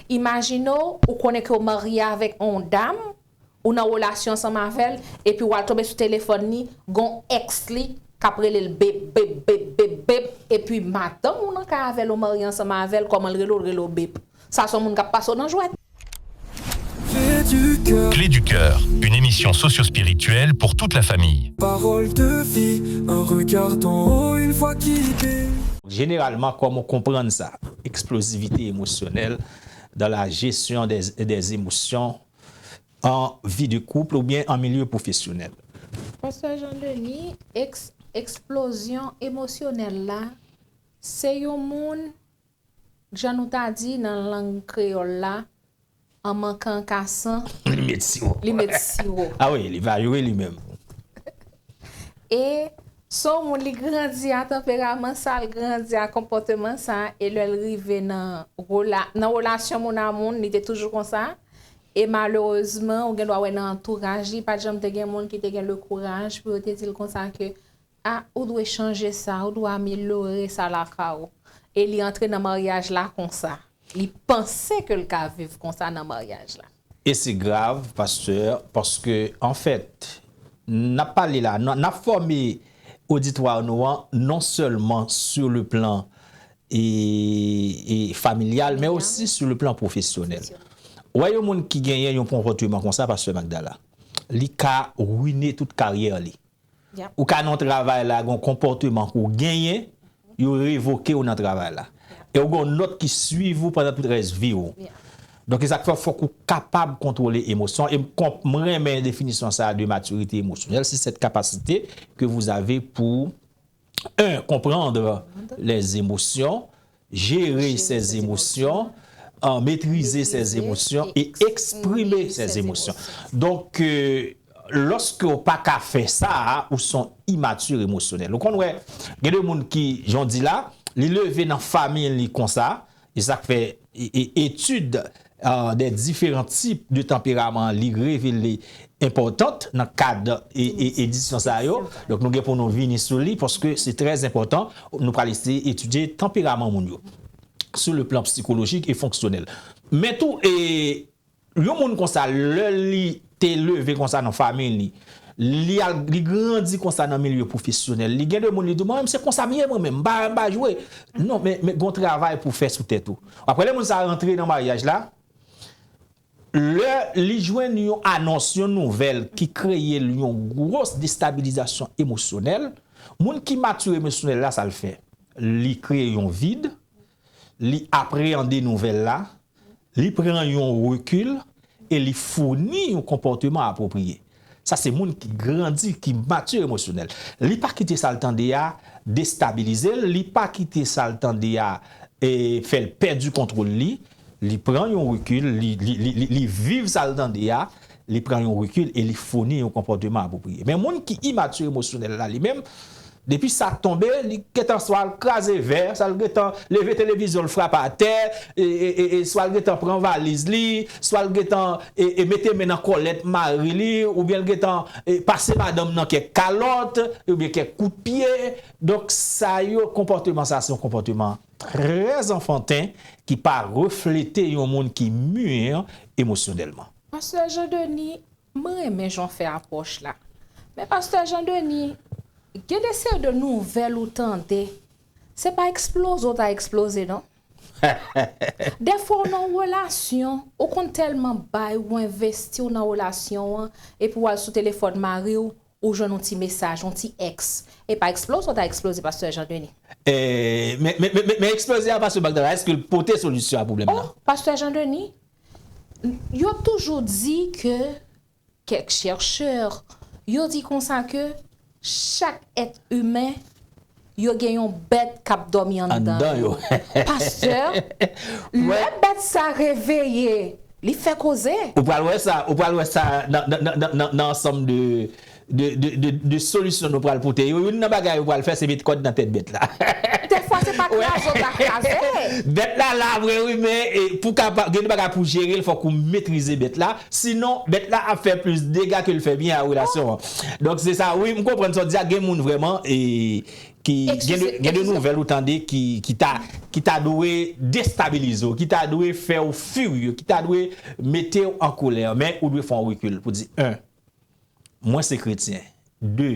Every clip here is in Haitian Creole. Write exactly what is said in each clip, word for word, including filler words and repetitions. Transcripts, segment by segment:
Imajine w, ou konnen ke w marye avèk yon dam, ou nan relasyon ansanm avè l, epi w al tonbe sou telefòn li, gon èks li k ap rele l beb, beb, beb, beb, beb, epi madanm ou nan kay avè l, ou marye ansanm avè l, kòman l rele w, l rele w beb. Sa se yon moun k ap pase w nan jwèt. Clé du cœur, une émission socio-spirituelle pour toute la famille. Parole de vie, un regard d'en haut, une voix qui bénit. Jeneralman, kòman w konprann sa? Eksplozivite emosyonèl dans la gestion des, des émotions en vie de couple oubyen an milye pwofesyonèl. Pastè Jean Denis, eks, eksplozyon emosyonèl la, se yon moun, jan nou ta di nan lang kreyòl la, an mankan kasan, Li met siwo. Li met siwo. Ah wi, li va jwe li menm. E se yon moun li grandi a tanperaman sa, l grandi a konpòteman sa, e lè l rive nan rela, nan relasyon moun a moun, li te toujou konsa. E malerezman, ou gen dwa wè nan antouraj li, pa t janm te gen moun ki te gen le kouraj pou yo te di l konsa ke, a, ou dwe chanje sa, ou dwe amelyore sa lakay ou. E li antre nan maryaj la konsa. Li panse ke l ka viv konsa nan maryaj la. E se grav, pastè, paske, anfèt, n ap pale la, n n ap fòme oditwa nou an non sèlman sur le plan e, e familial, men osi sur le plan professionnel. Ou wè yon moun ki genyen yon konpòteman konsa, pastè Magdala, li ka rine tout karyè li. Ou ka nan yon travay la, gen yon konpòteman ke w genyen, yo revoke w nan travay la. E w gen yon nòt ki swiv ou pandan tout rès vi w. Donk, e sa k fè fòk ou kapab kontwole emosyon. E m konp, m renmen definisyon sa a de maturité émotionnelle, c'est cette capacité que vous avez pour, un, comprendre les émotions, gérer ses émotions, euh, maîtriser ses émotions et exprimer ses émotions. Donk, euh, lòske w pa ka fè sa a, ou se yon imatir emosyonèl. Ou konn wè, gen de moun ki, jan w di la, li leve nan fanmi li konsa, e sa k fè e, e, etid, euh, des différents types de tempérament li revele enpòtant nan kad e, e, edisyon sa yo. Donk, nou gen pou nou vini sou li, paske se trè enpòtan. Nou pral eseye etidye tanperaman moun yo sur le plan psychologique et fonctionnel. Men tou, e, yon moun konsa, lè li te leve konsa nan fanmi li, li al, li grandi konsa nan milye pwofesyonèl, li gen de moun li di, mwen menm se konsa m ye, mwen menm, m pa, m pa jwe. Non, men, men gon travay pou fè sou tèt ou. Apre lè moun sa rantre nan maryaj la, lè li jwenn yon anons, yon nouvèl ki kreye l yon gwo destabilizasyon emosyonèl, moun ki matir emosyonèl la, sa l fè? Li kreye yon vid, li apreyande nouvèl la, li pran yon rekil e li founi yon konpòteman apwopriye. Sa se moun ki grandi, ki matir emosyonèl. Li pa kite sa l tande a destabilize l, li pa kite sa l tande a, e, fè l pèdi kontwòl li. Li pran yon rekil, li, li, li, li, li viv sa l tande a, li pran yon rekil e li founi yon konpòteman apwopriye. Men moun ki imatir emosyonèl la, li menm, depi sa tonbe, li gentan swa l kraze vè, swa l gentan leve televizyon l frape atè, e, e, e, e swa l gentan pran valiz li, swa l gentan e, e mete men nan kòlèt mari li, oubyen l gentan e, pase madanm nan kèk kalòt, oubyen kèk kout pye. Donk, sa yo, konpòteman sa, se yon konpòteman trè anfanten ki pa reflete yon moun ki mi emosyonèlman. Pastè Jean Denis, mwen renmen jan w fè apwòch la. Men Pastè Jean Denis, gen de seri de nouvèl ou tande, se pa eksploze w ta eksploze non. Dèfwa w nan yon relasyon, ou konn tèlman bay, ou envesti w nan relasyon an, epi w al sou telefòn mari w, ou jwenn yon ti mesaj, yon ti èks. E pa eksploze w ta eksploze, Pastè Jean Denis. E, men, men, men, men, men eksploze a, Pastè Magdala, èske l pote solisyon a pwoblèm nan? Oh, Pastè Jean Denis, yo toujou di ke kèk chèchè, yo di konsa ke chak èt imen, yo gen yon bèt k ap dòmi anndan yo. Pastè, lè bèt sa reveye, li fè koze. Ou pral wè sa, ou pral wè sa nan, nan, nan, nan, nan ansanm de, de, de, de, de solisyon nou pral pote yo, youn nan bagay yo pral fè, se met kòd nan tèt bèt la. Dèfwa, se pa kraze w ta kraze. Bèt la la vre, wi, men e, pou kapab, gen de bagay pou jere l, fòk ou metrize bèt la. Sinon, bèt la ap fè plis dega ke l fè byen a relasyon an. Donk, se sa, wi, m konprann sa w di a, gen moun vrèman, e, ki gen de, gen de nouvèl ou tande ki, ki ta, ki ta dwe destabilize w, ki ta dwe fè w firye, ki ta dwe mete w an kolè. Men ou dwe fè yon rekil pou di, en, mwen se kretyen. De,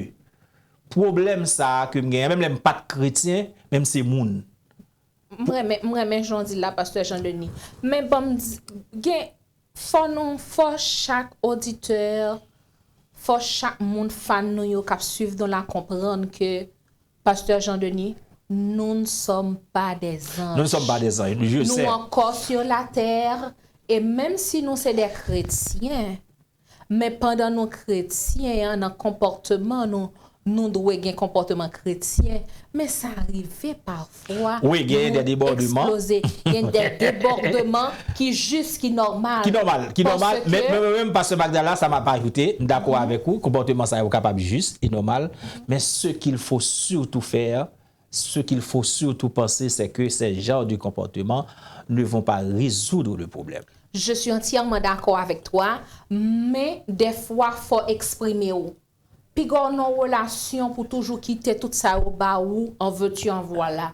pwoblèm sa a ke m genyen, menm lè m pa t kretyen, men m se moun. M renmen, m renmen jan w di l la, Pastè Jean Denis. Men ban m di, gen, fò nou, fò chak oditè, fò chak moun fan nou yo k ap swiv nou la konprann ke, Pastè Jean Denis, nous ne sommes pas des anges. Nous ne sommes pas des anges. Je sais. Nous encore sur la terre, e menm si nou se de kretyen, men pandan nou kretyen an, nan konpòtman nou, nou dwe gen konpòtman kretyen, men sa rive pafwa. Wi, gen de debòdman. Eksploze, gen de debòdman ki jis, ki nòmal. Ki nòmal, ki nòmal. Men, men, men, men, Pastè Magdala, sa m ap ajoute, m dakò avèk ou, konpòtman sa yo kapab jis e nòmal, men ce qu'il faut surtout faire, ce qu'il faut surtout penser, c'est que ces genres de comportements ne vont pas résoudre le problème. Je suis entièrement d'accord avec toi, men dèfwa fò eksprime w. Piga w nan relasyon pou toujou kite tout sa yo ba ou, en veux-tu, en voilà.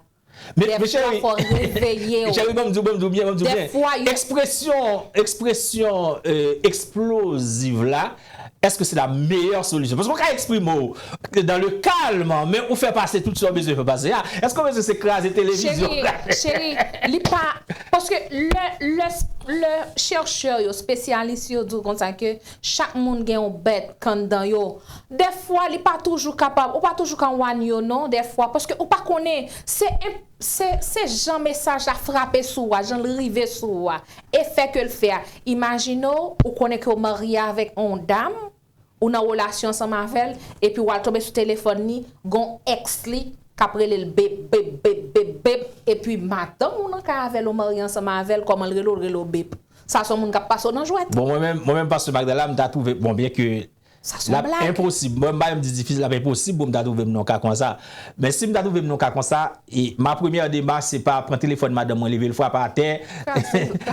Men, men cheri, fò reveye w. Cheri, ban m di w, ban m di w byen, ban m di w byen. Dèfwa, yo- Ekspresyon, ekspresyon euh, eksploziv la, èske se la meyè solisyon? Paske ou ka eksprime w dans le calme, men ou fè pase tout sa w bezwen fè pase a. Èske w bezwen se kraze televizyon? Cheri, cheri, li pa. Paske lè, lè, lè chèchè yo, espesyalis yo di w konsa ke chak moun gen yon bèt k anndan yo. Dèfwa, li pa toujou kapab, ou pa toujou ka wani yo non, dèfwa, paske ou pa konnen, se, se, se jan mesaj la frape sou ou a, jan l rive sou ou a, efè ke l fè a. Imajine w, ou konnen ke w marye avèk yon dam, ou nan relasyon ansanm avè l, epi w al tonbe sou telefòn li, gon èks li k ap rele l bep, bep, bep, bep, bep, epi madanm ou nan kay avè l, ou marye ansanm avè l, kòman l rele w, l rele w bep. Sa se yon moun k ap pase w nan jwèt. Bon, mwen menm, mwen menm, Pastè Magdala, m ta twouve, bon, byen ke Sa se yon l ap blag. Enposib. Mwen, m pa menm di difisil, l ap enposib pou m ta twouve m nan yon ka konsa. Men si m ta twouve m nan yon ka konsa, e ma premyè demach, se pa pran telefòn madanm mwen, leve l frape atè.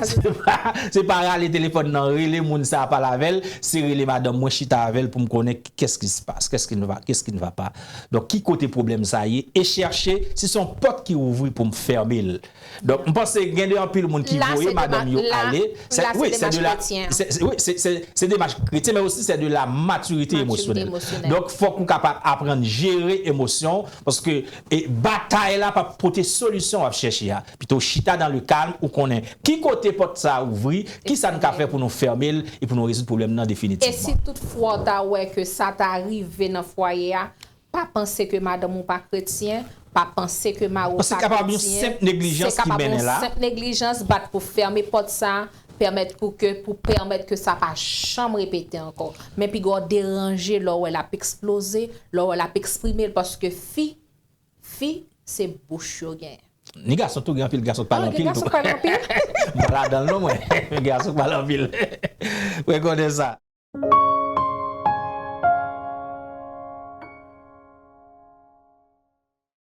Se pa, se pa rale telefòn nan, rele moun sa a, pale avè l, se rele madanm mwen, chita avè l pou m konnen qu'est-ce qui se passe, qu'est-ce qui ne va, qu'est-ce qui ne va pas. Donk, ki kote pwoblèm sa ye? E chèche, si se yon pòt ki ouvri pou m fèmen l. Donk, m panse gen de anpil moun ki La, voye se madanm dema- yo la- ale. la, se Wi, se demach de la, kretyen. se- se- wi, se- se- se demach kretyen, men osi se de la maturité Maturité émotionnelle. émotionnelle. Donk, fòk ou kapab aprann jere emosyon, paske e batay la p ap pote solisyon w ap chèche a. Pito chita dans le calme, ou konnen ki kote pòt sa a ouvri, ki sa n ka fè pou nou fèmen l e pou nou rezoud pwoblèm nan E si definitivman. Toutfwa w ta wè ke sa ta rive nan fwaye a, pa panse ke madanm ou pa kretyen, pa panse ke mari w Paske pa kapab yon kretyen, senp neglijans se ki kapab mennen yon la. Senp neglijans, bat pou fèmen pòt sa, pèmèt pou ke, pou pèmèt ke sa pa janm repete ankò. Men piga w deranje lè w wè l ap eksploze, lè w wè l ap eksprime l, paske fi, fi, se bouch yo genyen. Ni gason tou, gen anpil gason k pale Ah, gen anpil gason tou. K pale anpil? M pa ladan l non mwen. Gen gason k pale anpil. Mwen konnen sa.